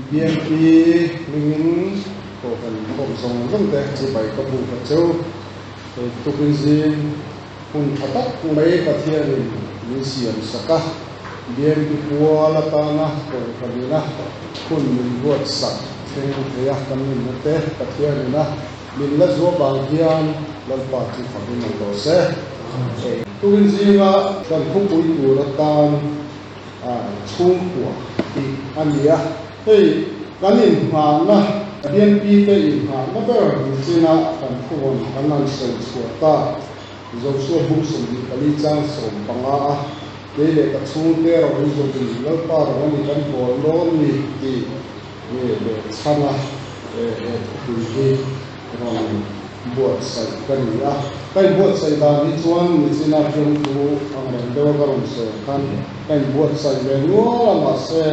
BMP hmingin kohhran inkhawm zawng zawng te chibai ka buk a cheu. Hei tukin zing hun tha tak mai Pathianin min siam sak a, BMP pual atana kohhranina hun min ruatsak thleng thei a kan nunna te Pathianina min la zuah vang hian Lalpa chu fakin awm tawh se. Tukin zinga kan khawpui tur atan chhungkua tih a ni a, hei kan inngahna BNP te inngahna ber nichinah kan thuvawn kan han sawi chhuah ta. Joshua bung 24 chang 15 a, kei leh ka chhungte ro in zawmin Lalpa ro a ni kan bawl dawn ni tih leh chhana he thupui hi rawn buatsaih ka ni a. Ka inbuatsaih dan hi chuan nichina fiamthu ang reng deuha ka rawn sawi ang khan ka inbuatsaih ve nual a, mahse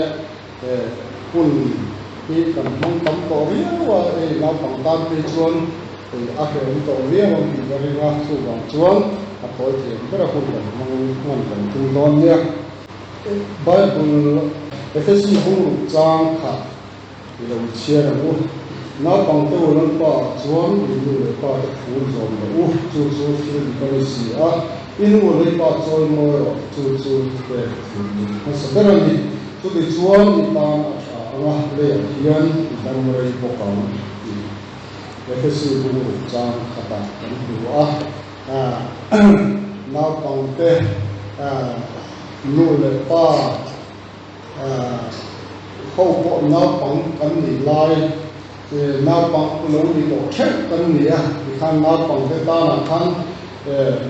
hun hi kan hmang tam tawh viau a, hei naupang tan phei chuan hei a hrehawm tawh viau ang tih ka ring a, chuvang chuan a tawi thei ang bera hun kan hmang hman kan tum dawn nia. Bible Efesi bungruk chang kha I lo chhiar ang u. Naupangte u Lalpa ah chuan i nu leh pa te thu zawm rawh u, chu chu thil dik a ni si a, i nu leh pa chawi mawi rawh, chu chu pek thil dik hmasa ber a ni. Chuti chuan i tan a tha ang a, leiah hian i dam rei bawk ang tih Efesi bungruk chang khatah kan hmu a. Naupangte nu leh pa Ho pawh naupang kan nih lai, naupang lo ni tawh theuh kan ni a, tikhan naupang te tanah khan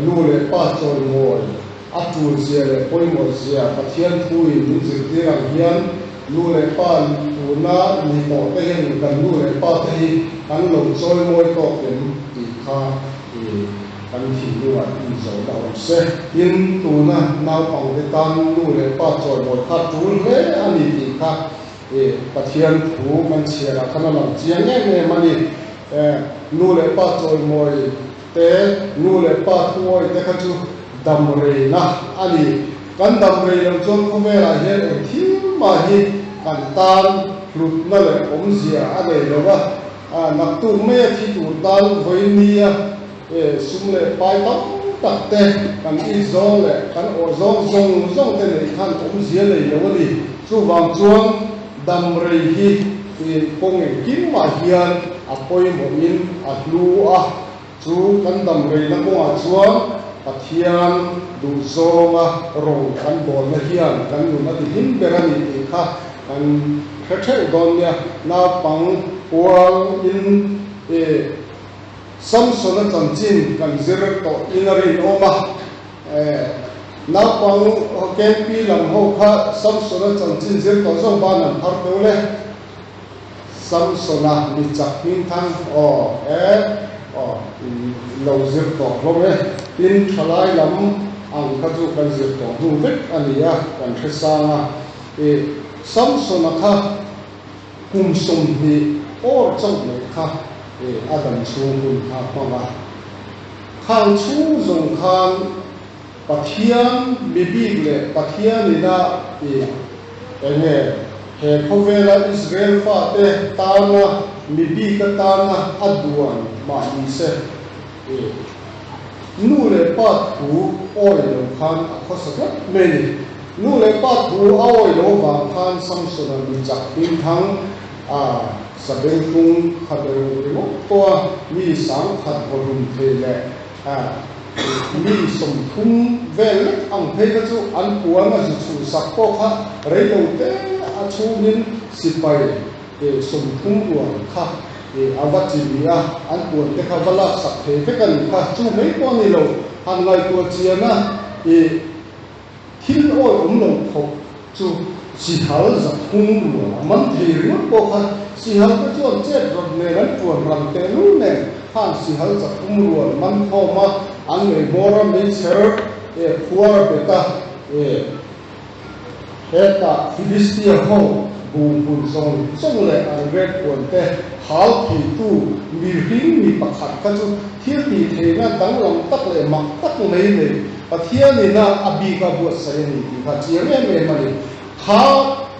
nu leh pa chawimawi a tul zia leh pawimawh zia Pathian thuin min zirtir ang hian nu leh pa tuna ni tawh te hian kan nu leh pa te hi kan lo chawimawi tawk em tih kha Kan thinlungah inzawhna awm se. Tin, tuna naupangte tan nu leh pa chawimawi kha tul hle a ni tih kha Pathian thu kan chhiarah khan a lang chiang em em a ni. Nu leh pa chawimawi te, nu leh pa thuawi te kha chu damreina a ni. Kan damrei loh chuan khawvelah hian eng thil mah hi kan tan hlutna leh awmzia a nei lo va. Naktuk mai a thi tur tan vawinia sum leh pai tam tak te kan i zawng leh kan awh zawng zawng zawng te neih khan awmzia nei lo a ni. Chuvang chuan damrei hi kawng engkimah hian a pawimawhin a hlu a, chu kan damreina kawngah chuan Pathian duhzawnga rawng kan bawlna hian kan nun a ti hlim ber a ni tih kha kan hre theuh dawn nia. Naupang pual in e Samsona chanchin kan zir tawh in a rinawm a, e naupang KP lam ho kha Samsona chanchin zir tawh zawk ban an phar teuh le. Samsona mi chak hming thang aw e aw in lo zir tawh hlawm e. Tin thalai lam ang kha chu kan zir tawh hnu vek a ni a, kan hre sang a. I Samsona kha kum 20 awr chauh mai kha i a dam chhung hun kha hmang a. Khang chhung zawng khan Pathian mi bik leh Pathian ina i enge he khawvela Israel fate tana mi bik atana a duan mah ni se i nu leh pa thu awi lo khan a khawsa tlat mai ni. Nu leh pa thu a awi lo vang khan Samsona mi chak hmingthang a sabengtung kha ber ringawt pawha mi 10,000 vawhlum thei leh Mi 30 vel lek ang phei kha chu an puan a zu chhuhsak pawh kha rei lo te a chhungin sipai 30 rual kha a va chi ni a, an puan te kha va laksak thei vek a nih kha. Chu mai pawh a ni lo, han ngaihtuah chian a Thil awi awm lo khawp chu sihal 300 rual a man thei ringawt pawh kha sihal te chuan chet rawt nen an tuan ran teh lul nen khan sihal 300 rual man khawm a, an lei hmawr a meichher e khuar a bet a e hetah Philistia ho bunghmun zawng zawng leh an ret puan te hal theitu mihring mi pakhat kha chu thil tih theihna danglam tak leh mak tak mai nei Pathianin a a bik a buatsaih a ni tih kha chiang em em a ni. Kha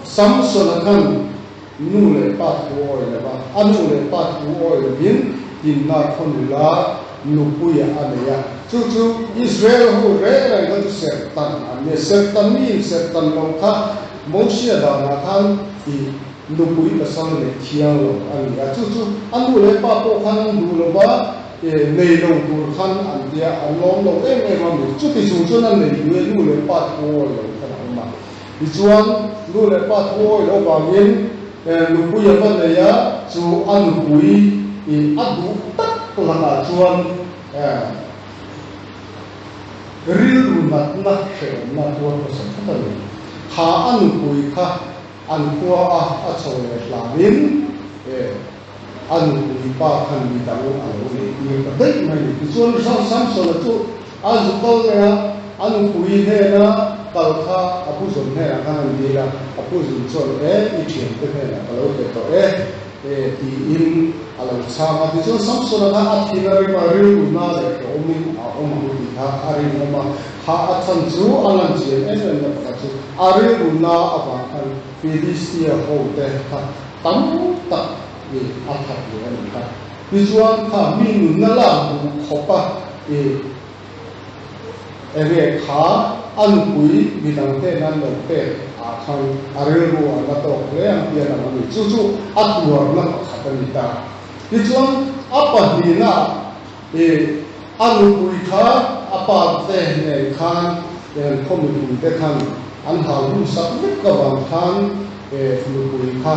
Samsona khan Nu leh pa thu awi lo va, a nu leh pa thu awi lovin Timna khaw nula nupuia a nei a. Chu chu Israel ho reng reng kha chu serhtan an ni a. Serhtan miin serhtan lo kha Mosia danah khan i nupui pasal neih thiang lo a ni a. Chu chu a nu leh pa pawh khan an duh lo va, nei lo tur khan an tia, an lawm lo em em a ni. Chuti chung chuan a nei duh e, nu leh pa thu awi lo khan a awm a. Tichuan, nu leh pa thu awi loh vangin nupui a va nei a, chu a nupui i a duh tak lakah chuan rilru natna hrehawmna a tuar hmasa phawt a ni. Kha a nupui kha an khua a a chho leh hlanin a nupui pa khan midang a lo neih tir ta daih mai a ni. Tichuan, Samsona chu A zu kal leh a, a nupui hnena kal kha a pu zawn hnenah khan an dil a, a pu zun chuan, E, i thiante hnenah ka lo pe tawh e, e, tiin a lo chhang a. Tichuan Samsona kha a thin a rim a, rilru na leh hlauhawmin a awm ang tih kha a rinawm a. Kha a chhan chu a lan chian em em na pakhat chu a rilru na avang khan Philistia hote kha tam tak i a that leh a ni kha. Tichuan kha mi nunna lak duh khawp a i enge kha a nupui midang hnen an lo pek ah khan a rilru a la tawk hle ang tih a lang a ni. Chu chu a tuarna pakhat a ni ta. Tichuan a pahnihna ah i a nupui kha a pa te nen khan an khaw mipui te khan an hau hun sak vek avang khan nupui kha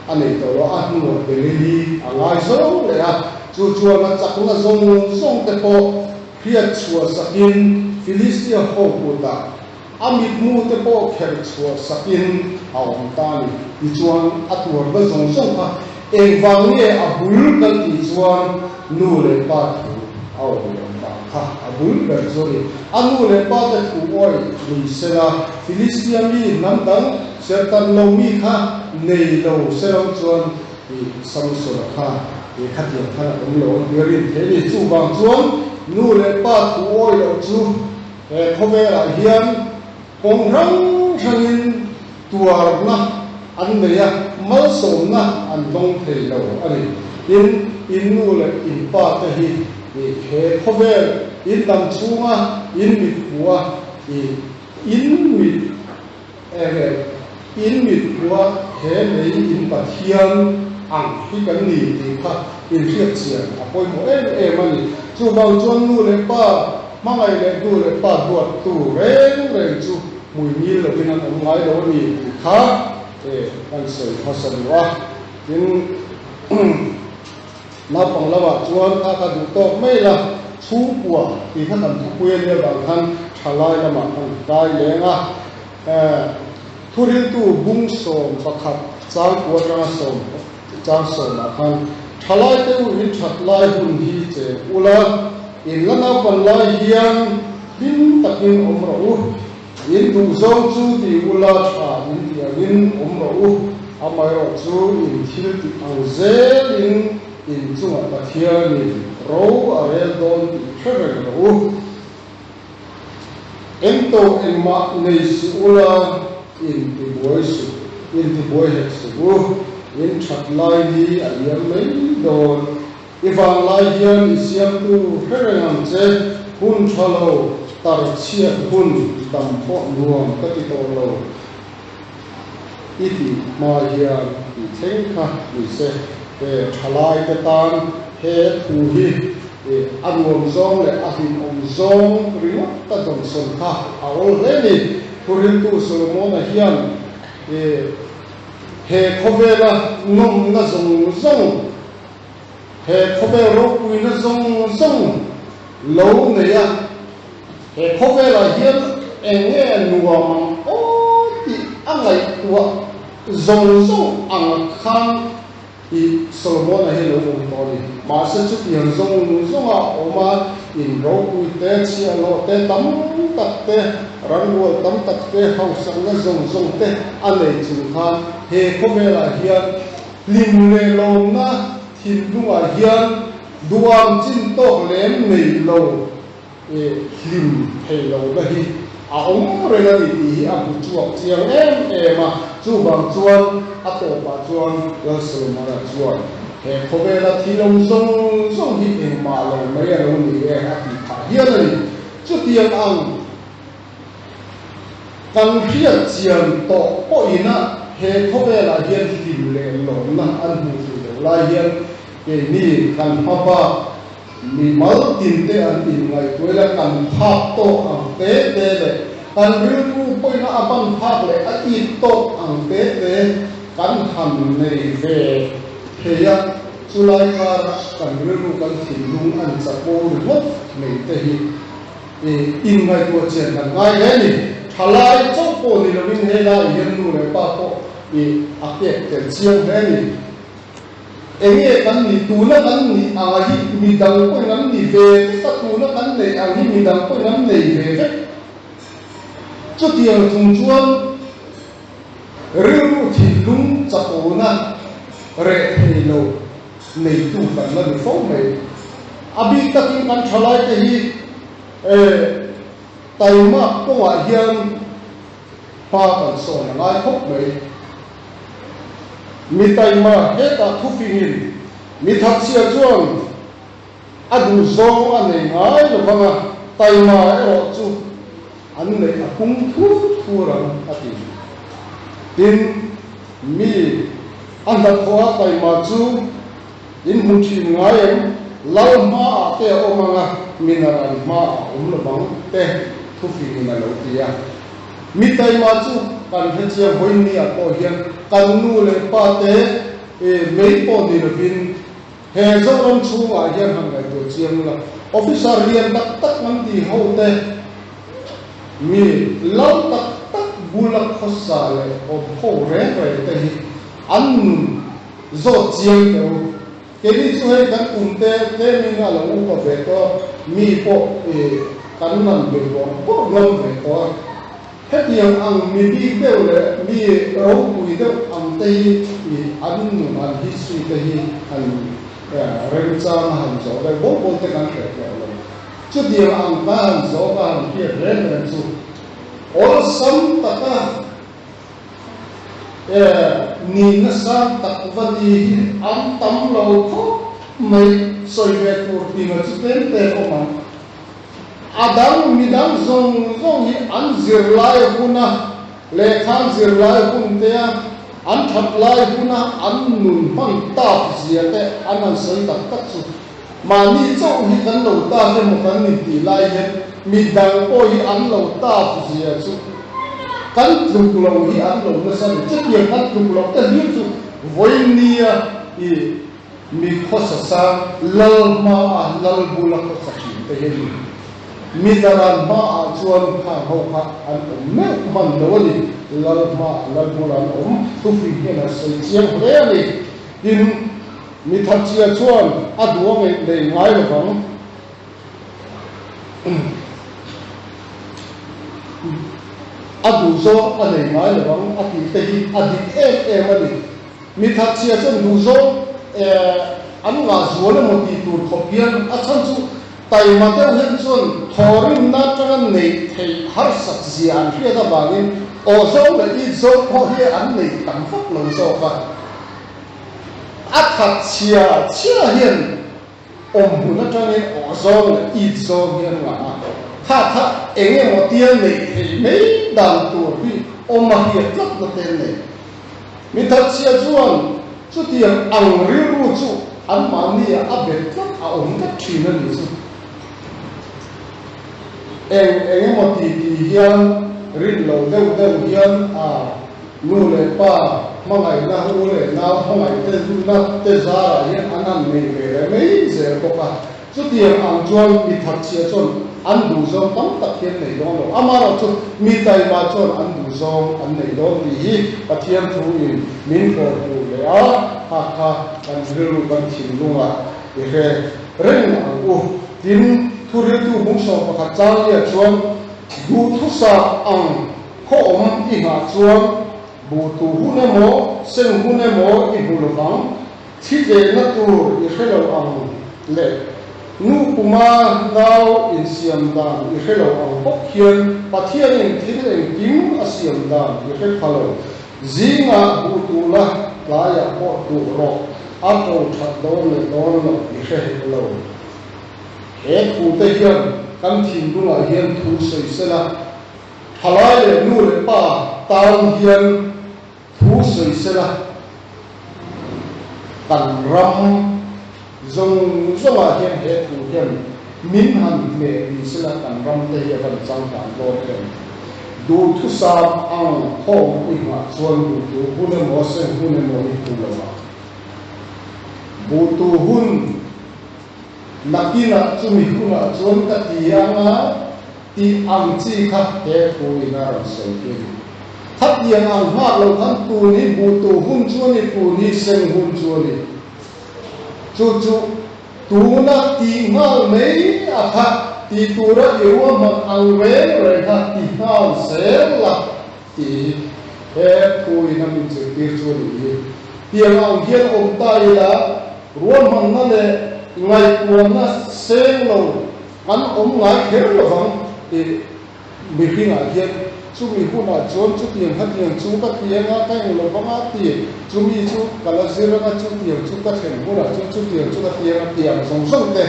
a nei tawh lo, a hnuah Delili a ngai zawng leh a, chu chuan a chakna zawng zawng te pawh hriat chhuah sakin Filistia ho kutah a mitmu te pawh kherh chhuah sakin a awm ta a ni. Tichuan a tuarna zawng zawng kha engvang nge a bul kan tih chuan nu leh pa thu a awm loh vang kha a bul ber chu a ni. A nu leh pa te thu awih ni sela Filistia mi hnam dang Serhtan lo mi kha nei lo se lo chuan i Samsona kha i khatiang khan a awm lo ang tih a rin theih a ni. Chuvang chuan nu leh pa thu awi loh chu he khawvelah hian kawng hrang hrangin tuarna an nei a, malsawmna an dawng thei lo a ni. Tin, in nu leh in pa te hi i he khawvel in dam chhunga in mit hmuha i in mit Enge in mithua he lei in Pathian ang hi kan ni tih kha inhriat chian a pawimawh em em a ni. Chuvang chuan nu leh pa hmangaih leh nu leh pa duattu reng reng chu hmui ngil lovin an awm ngai lo a ni tih kha kan sawi hmasa duh a. Tin, naupang lamah chuan kha kha duh tawk mai la, chhungkua tih kha kan thupui a nih avang khan thalai lamah kan kai leng a. Thuriltu bung 11 changkua atanga sawm chang sawmah khan thalai te u in that lai hun hi cheng ula, in la naupan lai hian hlim takin awm rawh u, in duhzawng chu ti ula tha in tih angin awm rawh u, amaherawh chu in thil tih ang zelin in chungah Pathianin ro a rel dawn tih hre reng rawh u. Eng tawh engmah nei suh ula, intibuai suh, intibuai hek suh u, in that lai hi a liam mai dawn. I vang lai hian i siamtu hre reng ang che, hun tha lo, tar chhiat hun dam pawh nuam ka ti tawh lo i tih hma hian tih thleng kha ni se, he thalai te tan he thu hi A nuam zawng leh a hlimawm zawng ringawt a dawnsawn kha a awl hle ni. Thuriltu Solomona hian he khawvela nawmna zawng zawng, he khawvel ropuina zawng zawng lo nei a, he khawvelah hian eng nge nuam ang aw tih a ngaihtuah zawng zawng ang khan I Solomon-a hi lo awm tawh a ni. Mahse chutiang zawng zawnga awm a, in ropui te, chhiahhlawh te, tam tak te, ranrual tam tak te, hausakna zawng zawng te a nei chung khan he khawvelah hian hlim leh lawmna thinlungah hian duham chin tawk lem nei lo hlim thei lohna hi. a awm reng a ni tih hi a hmu chhuak chiang em em a. Chuvang chuan a tawpah chuan Lal Solomona chuan he khawvela thil awm zawng zawng hi engmah lo mai a lo ni e a tih phah hial a ni. Chutiang ang kan hriat chian tawh pawhina he khawvelah hian hlim leh lawmna an hmuh theih loh lai hian keini kan hma bak Mi mal tinte an inngaihtuah ila kan phak tawk ang te te leh kan rilru pawina a ban phak leh a it tawk ang te te kan han nei ve thei a, chulai kara kan rilru kan thinlung an chapo ringawt nei te hi inngaihtuah chian kan ngai hle a ni. Thalai chauh pawh ni lovin helaiah hian nu leh pa pawh i a pek tel chiang hle a ni. Enge kan nih tuna kan nih anga hi midang pawhin an ni ve vek a, tuna kan neih ang hi midang pawhin an nei ve vek. Chutiang chung chuan rilru thinlung chakona reh thei lo neitu kan la ni fo mai. A bik takin kan thalaite hi taimak kawngah hian hma kan sawn a ngai khawp mai. Mi taima hetah thufingin mi thatchhia chuan a duh zawng a nei ngai lo vang a, taima erawh chu an neih a pung thur thur ang a ti. Tin, mi a hnathawha taima chu in hmu thin ngai em? Lal hmaah te a awm ang a, mi naran hmaah a awm lo vang te thufingin a lo ti a. Mi taima chu kan hre chiang vawinia pawh hian kan nu leh pa te mei pawh ni lovin he Zoram chhungah hian han ngaihtuah chiang ula, officer lian tak tak an ti ho te mi lal tak tak bula khawsa leh awm ho reng reng te hi an nun zawt chiang teh u. Keini chu hei kan kum te tlemin a lo upa ve tawh a, mi pawh kan nan ve bawrh bawrh ngam ve tawh a. Hetiang ang mi bik deuh leh mi ropui deuh ang te hi an nun an history te hi han remchang a han zawh deuh bawk bawk te kan hreh tawh lo. Chutiang ang ka han zawh ka han hriat reng reng chu awlsam taka Ni nasa tak va ni hi an tam lo khawp mai, sawi ve tur tinga chu tlem tlem awm ang. A dang midang zawng zawng hi an zirlai huna lehkha an zirlai hun te a, an that lai huna an nun hman tak zia te an han sawi tak tak chu mahni chauh hi kan lo tak emaw kan intih lai hian midang pawh hi an lo tak zia chu Kan tluk lo hi an lo nasa ni. Chutiang kan tluk loh te hlir chu vawinia i mi khawsa sang lal hmaa lal bula khawsa thin te hi a ni. Mi daran hmaah chuan khang ho kha an awm meuh hman lo a ni. Lal hmaah lal bula an awm thufing hian a sawi chiang hle a ni. Tin, mi thatchhia chuan a duh a ngeih nei ngai lovang. A duh zawng a nei ngai lo ang a tih te hi a dik em em a ni. Mi thatchhia chuan duh zawng an ngah zual emaw tih tur khawp hian a chhan chu taima deuh hian chuan thawrimna atanga neih theih harsat zia an hriat avangin aw zawng leh it zawng pawh hi an nei tam vak lo zawk a. A thatchhia chhia hian Awm hmun atangin aw zawng leh it zawng hi an ngah a, kha kha eng emaw tia neih theih mai dan tur hi awm a hriat tlat na te an nei. Mi thatchhia chuan chutiang ang rilru chu anmahni ah a bet tlat a awm tlat thin a nih chu. Eng eng emaw ti ti hian rin lo deuh deuh hian a Nu leh pa hmangaihna, u leh nau hmangaih te na te zarah hian an han nei ve leh mai zel bawk a. Chutiang ang chuan mi thatchhia chuan an duhzawng tam tak hi an nei dawn lo. Amaherawhchu mi taima chuan an duhzawng an nei dawn tih hi Pathian thuin min hlawhhmuh leh a, kha kha kan rilru kan thinlungah i hre reng ang u. Tin, thuriltu hmungsawm pakhat Charlie-a chuan duhthusam ang Khaw awm i nghah chuan buh tu hun emaw, seng hun emaw i hmu lovang, thli tlehna tur i hre lo ang le. Nu puma nau insiam dan i hre lo ang bawk hian Pathianin thil engkim a siam dan i hre pha lo. Zingah buh tuh la, tlaiah pawh tuh rawh, a ko that dawn leh dawn loh i hre hek lo. He thu te hian kan thinlungah hian thu sawi sela, thalai leh nu leh pa tan hian thu sawi sela, kan ram zawng zawngah hian he thu hian min han hmeh ni sela kan ram te hi a van changkang dawn em? Duhthusam ang khawm i nghah chuan buhtu hun emaw seng hun emaw i hmu lo ang. Buhtu hun nakinah chumi hunah chuan ka ti anga Tih ang chi kha he thu in a rawn sawi khi a ni. Khatiang ang nghak lo khan tun hi buhtu hun chu a ni, tun hi seng hun chu a ni. Chu chu tuna tih nghal mai a kha tih tura i ruahman ang reng reng kha ti nghal zel la tih hi he thu in a min zirtir chu a ni hi. Tiang ang hian awm ta ila ruahmanna leh ngaihtuahna seng lo An awm ngai kher lovang tih mihringah hian chumi hunah chuan chutiang hetiang chu ka ti anga ka eng lovang a ti, chumi chu ka la zir anga chutiang chu ka thlen hunah chuan chutiang chu ka ti anga tih ang zawng zawng te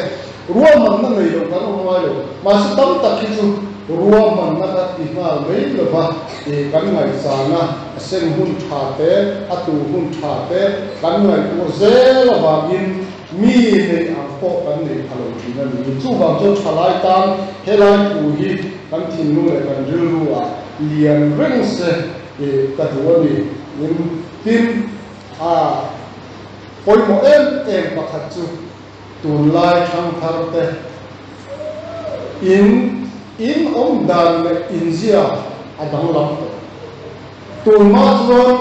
ruahmanna nei lo kan awm ngai lo. Mahse tam tak hi chu ruahmanna kha ti nghal mai lova tih kan ngaihchana a seng hun tha te, a tu hun tha te kan ngaihtuah zel avangin Mi neih ang pawh kan neih pha lo thin a ni. Chuvang chuan thalai tan helai thu hi kan thinlung leh kan rilru ah lian reng se tih ka duh a ni. In tin a pawimawh em em pakhat chu tunlai thangthar te in in awm dan leh inzia a danglam tawh. Tunhma chuan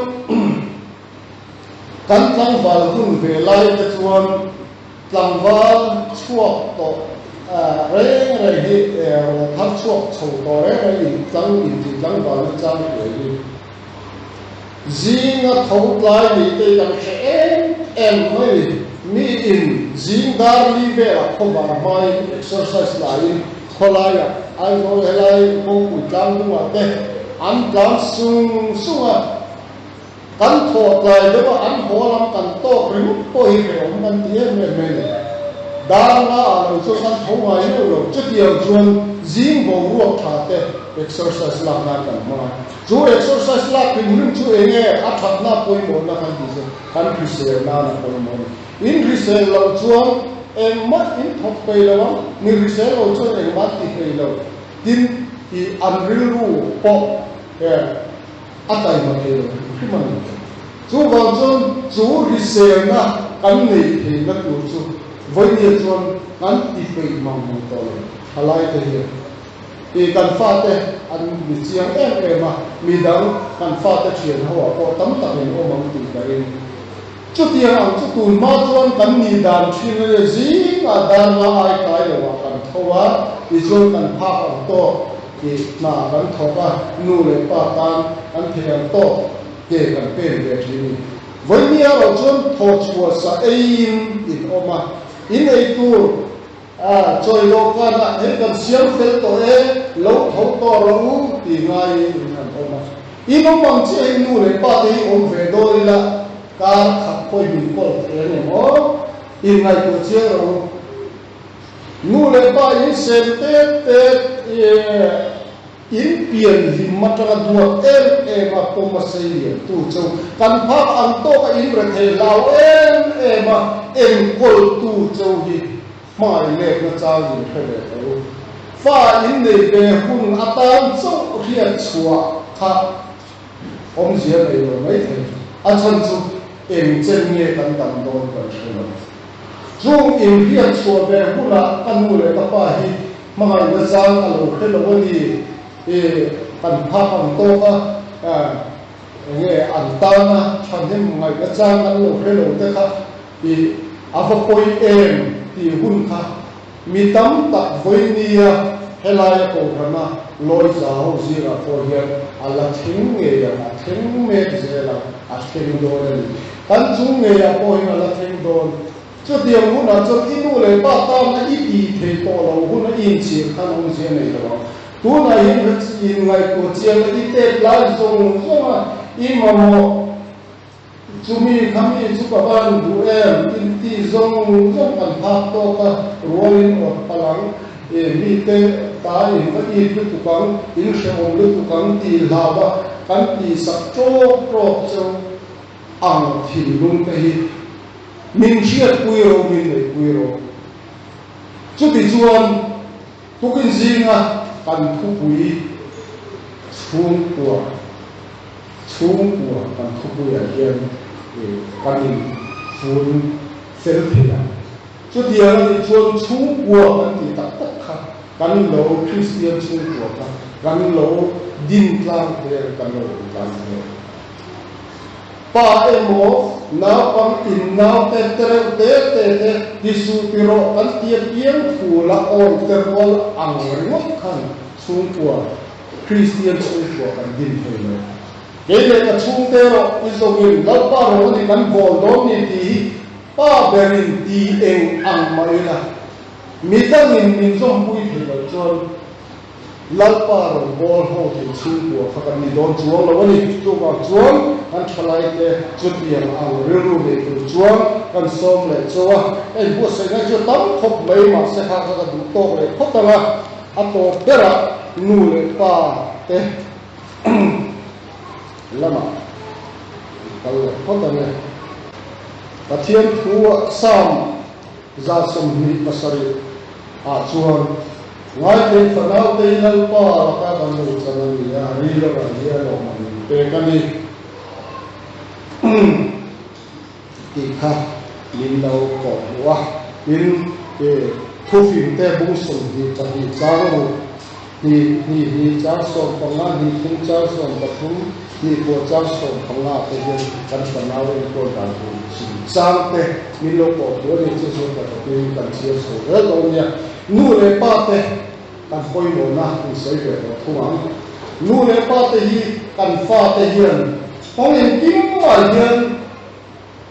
Kan tlangval hun ve lai te chuan tlangval chhuak tawh reng reng hi rawn thar chhuak chho tawh reng reng in tlang intih tlangval na chang hruai hi zinga tho tlai nih te hi kan hre em em mai ni. Mi in zing dar li velah khawvar hmain exercise laiin khawlaiah Aizawl helai kawngpui tlang hnungah te an tlan sung sung a. Kan thawh tlai deuh a, an haw lam kan tawk ringawt pawh hi hrehawm kan ti em em mai a ni. Dar nga ah lo chuan kan tho ngai meuh lo. Chutiang chuan zing boruak tha te exercise lak nan kan hmang a. Chu exercise lak hrim hrim chu eng nge a thatna pawimawhna kan tih chu kan hrisel nan a pawimawh a ni. In hrisel loh chuan engmah in thawk peih lo ang, mi hrisel lo chuan engmah an ti thei lo. Tin, ih an rilru pawh a taima thei lo hrim hrim a ni. Chuvang chuan chu hriselna kan neih theihna tur chu vawinia chuan kan ti peih mang mang tawh lo. Thalaite hian i kan fate an ni chiang em em a, midang kan fate thian ho ah pawh tam tak in awm ang tih ka ring. Chutiang ang chu tun hma chuan kan nih dan thin a nia, zingah dar nga ai tlai lo ah kan tho a, tichuan kan phak ang tawk tih hna kan thawk a, nu leh pa tan kan thei ang tawk ke kan pen ve thin a ni. Vawinia erawh chuan thawchhuah sa eiin in awm a, in ei tur a chawi dawhkanah hei kan siam fel tawh e, lo tho tawh rawh u tih ngaiin in han awm a. In awm ang chiah hi nu leh pa te hi awm ve dawn ila kar khat pawhin min kawl thei ang em aw? Inngaihtuah chiang rawh u. Nu leh pa in sem tet tet in pian hlim atanga duat em em a pawm a sei lian tu chu kan phak ang tawk a in rethei hlau em em a enkawl tu chu hi hmai lekna chang in hre ve tho. Fa in nei ve hun atan chauh hriat chhuah kha awmzia nei lo mai thei. A chhan chu eng chen nge kan dam dawn kan hre lo. Chung inhriat chhuah ve hunah ka nu leh ka pa hi hmangaihna zang a lo hre lo a ni i kan phak ang tawk a, enge an tana thahnem ngaihna chang an lo hre lo te kha i a va pawi em tih hun kha mi tam tak vawinia helaia kohhrana lawi za ho zirah pawh hian a la thleng ngei ang, a thleng mek zel ang, a thleng dawn a ni. Kan chung ngeiah pawh hian a la thleng dawn. Chutiang hunah chuan i nu leh pa tana i tih thei tawh lo huna i inchhir khan awmzia nei lo ang. Tunah hian in ngaihtuah chiang i tet lai zawng zawnga i mamawh Chumi kha mi chu ka van duh em? In ti zawng zawng kan phak tawk a, rualin awt palh ang, i mite ta in va it lutuk ang, in hrehawm lutuk ang tih hlau a kan tih sak tawk tawk chu ang thinlung te hi min hriatpui ro, min neihpui ro. Chuti chuan tukin zinga kan thupui chhungkua. Chhungkua kan thupuiah hian kan in fun fel thei ang. Chutiang a nih chuan chhungkua kan tih tak tak kha kan lo Kristian chhungkua kha kan lo din tlang thei ang, kan lo awm tlang thei ang. Pa emaw naupang in naute te reuh te te te ti suh ti rawh kan tia piang thu la awi te rual ang ringawt khan chhungkua Kristian chhungkua kan din thei lo. Kei leh ka chhungte erawh i zawngin Lalpa rawng a ni kan bawl dawn ni tih hi Pa berin ti eng ang mah ila, midangin min zawmpui thei lo chuan Lalpa rawn bawl ho thei chhungkua kha kan ni dawn chuang lo a ni. Chuvang chuan kan thalaite chutiang ang rilru nei tur chuan kan sawm leh chauh a, ka inbuatsaih ngai chu a tam khawp mai, mahse kha kha ka duh tawk leh phawt ang a. A tawp berah nu leh pa te lamah an kal leh phawt ang e. Pathian thu Psalm 27 ah chuan, Ngaithei fanaute hi Lalpa laka kan lo chan a ni a, ri lovah hian awm ang min pek a ni tih kha min lo kawh hmuh a. Tin, thufing te bung 22 chang ruk, hnih hnih hnih chang 15, hnih thum chang 13, hnih pawh chang 15 te hian kan fanau enkawl dan tur chim chang te min lo kawh hmuh a ni. Chu chu ka takin kan chhiar chho zel dawn nia. Nu leh pa te kan pawimawhna in sawi ve tawh thung ang. Nu leh pa te hi kan fa te hian kawng engkim mah hian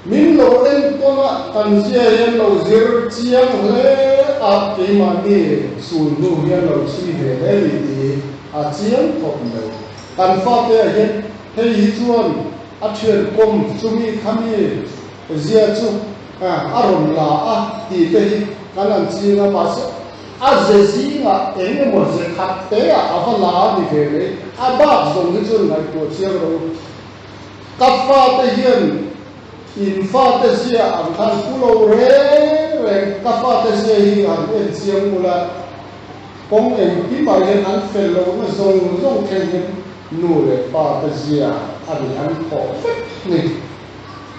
Min lo enkawl a, kan zia hian lo zir chiang hle a, keimahni sul hnu hian lo chhui ve hle ni tih a chiang khawp mai. Kan fate ah hian hei hi chuan a thian kawm chumi khami zia chu a rawn la a tih te hi kan han ching a, mahse a ze zingah eng emaw ze khat te ah a va la a ni ve mai, a bak zawng hi chuan ngaihtuah chiang ro. Ka fate hian in fate zia ang khan pu lo reng reng, ka fate zia hi han en chiang ula, kawng engkim ah hian an fel lohna zawng zawng thleng hian nu leh pa te zia a ni an thawh vek ni.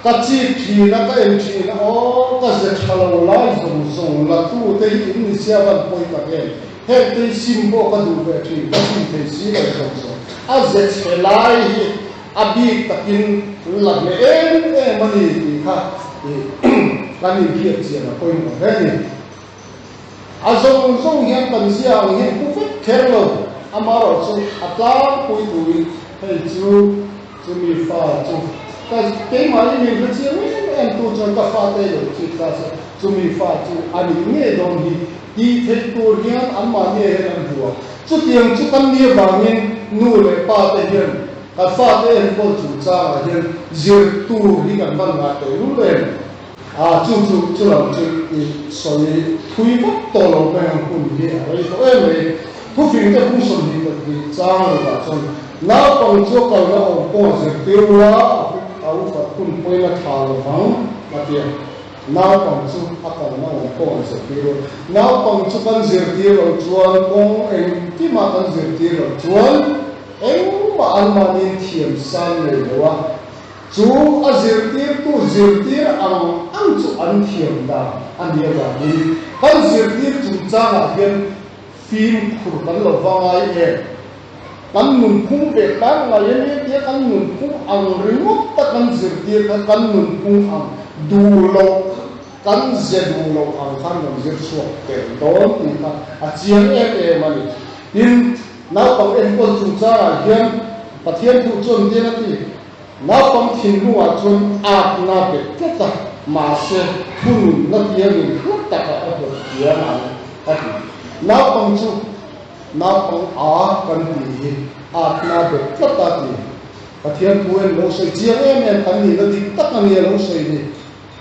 Ka chip thin a, ka en thin a, aw ka ze tha lo lai zawng zawng la tu te hi in ni sia van pawi tak em, heng te hi sim pawh ka duh ve thin, ka sim thei si lo zawng zawng, a ze chhe lai hi A bik takin la hle em em a ni tih kha kan inhriat chian a pawimawh hle a ni. A zawng zawng hian kan zia ang hian pu vek kher lo, amaherawhchu a tlangpui turin hei chu chumi fa chu ka keimahni min hre chiang em em tu chuan ka fate lo chhit ta se chumi fa chu a nih ngei dawn hi tih theih tur hian anmahni hian an hmu a. Chutiang chu kan ni avangin nu leh pa te hian kan fate enkawl chungchangah hian zir tur hi kan van ngah teh lul em? A, chu chu chu lam chu i sawi thui vak tawh lo mai ang hun hi a rei tawh em mai. Thufing te bung 22 chang rukah chuan naupang chu a kalna awm pawh a zirtir ula a ufat hun pawhin a tha lovang a ti a. Naupang chu a kalna awm pawh an zirtir u. Naupang chu kan zirtir loh chuan kawng engkimah kan zirtir loh chuan engmah anmahniin thiam san nei lo a, chu a zirtirtu zirtir ang ang chu an thiam dan a nih avangin kan zirtir chungchangah hian fimkhur kan lo va ngai em? Kan nunphung ve tlang ngai a nia tia kan nunphung ang ringawt ta kan zirtir kha kan nunphung ang duh loh kan ze duh loh ang khan kan zir chhuak tel dawn tih kha a chiang em em a ni. Tin, naupang enkawl chungchangah hian Pathian thu chuan tiang a ti, Naupang thinlungah chuan atna bet tlat a. mahse thununna tiangin hlu takah a hlawt thiam ang a ti. Naupang chu naupang a kan tih hi atna bet tlat a ti. Pathian thu en lo sawi chiang em em kan nihna dik tak a ni a lo sawi ni.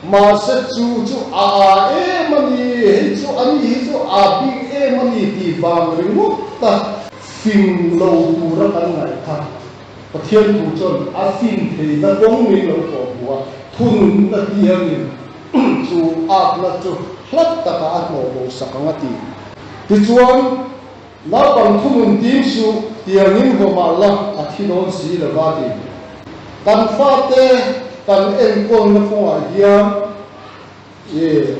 Mahse chu chu a a em a ni, hei chu a ni hi chu a bik em a ni tih vang ringawt a fing lo tura kan ngaih kha Pathian thu chuan a fin theihna kawng min lo kawh hmu a, thununna tiangin chu atna chu hlat takah a hnawh bo sak ang a ti. Tichuan, Naupang thunun tim suh, tiangin vaw mah la a thi dawn si lo va ti. Kan fate kan enkawlna kawngah hian i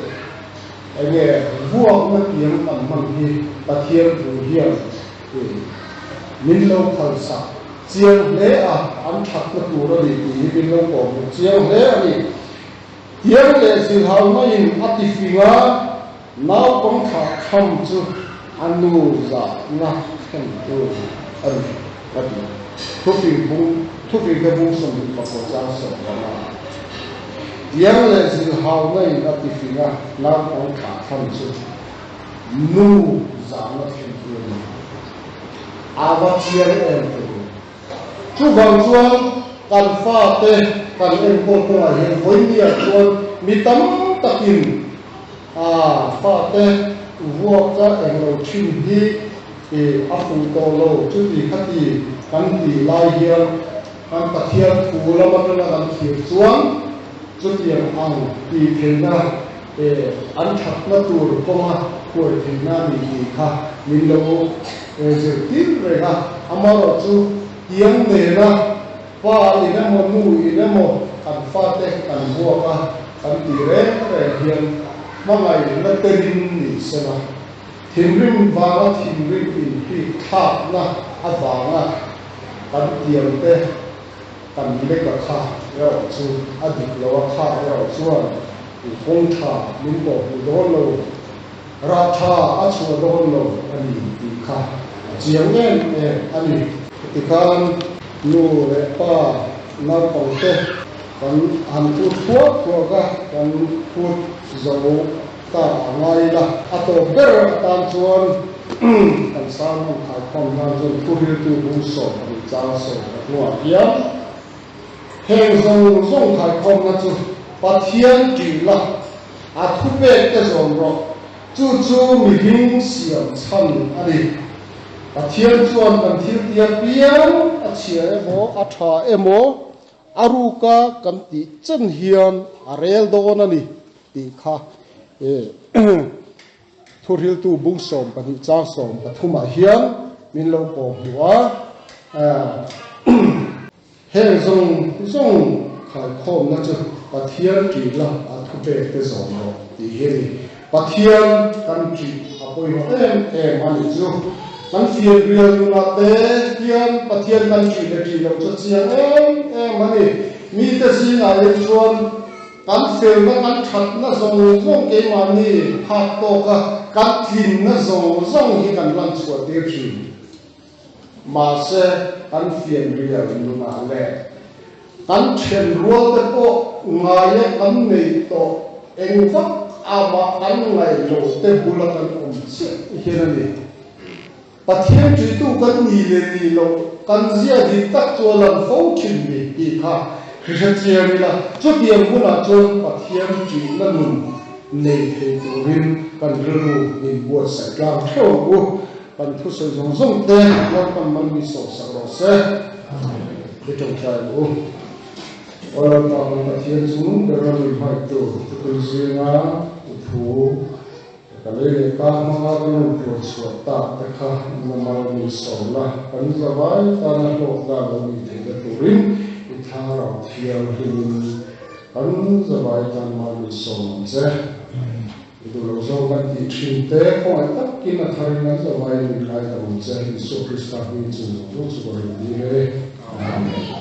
enge vuakna tiang kan hman hi Pathian thu hian i min lo phalsak chiang hle a, an thatna tur a ni tih hi min lo kawhhmuh chiang hle a ni. Tiang leh zirhau maiin a ti fing a, naupang thlah tham chu a nu zahna thlentu a ni, a ti. Thufing bung, thufing te bung 24 chang 15. Tiang leh zirhau maiin a ti fing a, naupang thlah tham chu nu zahna thlentu a ni. A va chiang em te u. Chuvang chuan kan fate kan enkawl kawngah hian vawinia chuan mi tam takin a fate vuaka englo thin hi a fuh tawh lo chuti khati kan tih lai hian kan Pathian thu lam atanga kan thlir chuan chutiang ang tih theihna an thatna tur kawnga huai theihna a ni tih kha min lo zirtir reng a. Amaherawhchu tiang nena pa in emaw nu in emaw kan fate kan vuak a kan tih reng reng hian hmangaihna telin ni sela, thinrim vanga thinrim inhrik thlakna avanga kan tiangte Kan leka kha erawh chu a dik lo a, kha erawh chuan kawng tha min pawh hmu dawn lo, rah tha a chhuah dawn lo a ni tih kha a chiang em em a ni. Tikhan nu leh pa naupangte kan han phut thuak thuak a, kan phut zo ta a ngai ila. A tawp ber atan chuan kan sermon khaikhawm nan chuan thuriltu bung 12 chang 13 ah hian heng zawng zawng khaikhawmna chu Pathian ṭih la, a thupek te zawm rawh, chu chu mihring siam chhan a ni. Pathian chuan kan thil tia piang a chhia emaw a ṭha emaw A ruka kan tih chen hian a rel dawn a ni tih kha thuhriltu bung 12 chang 13 ah hian min lo kawm hmuh a. Heng zawng zawng khaikhawmna chu Pathian ṭih la a thupek te zawm rawh tih hi a ni. Pathian kan ṭih a pawimawh em em a ni chu. Kan fianrial nunah te hian Pathian kan ṭih leh ṭih loh chu a chiang em em a ni. Mite zingah hian chuan kan felna, kan ṭhatna zawng zawng keimahni phak tawka kan tlinna zawng zawng hi kan lan chhuah tir ṭhin. Mahse, kan fianrial nunah leh kan ṭhenrual te pawh ngaia kan nei tawh eng vak amah kan ngaih lo te bula kan awm chiah hian a ni. Pathian ṭitu kan ni leh ni loh kan zia dik tak chu a lan fo ṭhin ni tih kha hre chiang ila, chutiang hunah chuan Pathian ṭihna nun nei thei turin kan rilru min buatsaih tlang ṭheuh ang u. Kan thusawi zawng zawng te Lalpan mal mi sawhsak rawh se. I tawngtai ang u. Aw Lalpa kan Pathian chu nung ber a mi hmaitu thupui zinga i thu ka lei leh ka hmanga kan rawn puan chhuah tak te kha na mal mi sawm la, kan zavai tana hlawkna lo nih theihna turin i thlarau thianghlimin kan zavai tan mal mi sawm ang che. I duh lo zawk kan tih thin te, khawngaih takin a tharin an zavaiin min ngai ta ang che, Isua Krista hming chu zawng zawng chu ka rin dil e. Amen.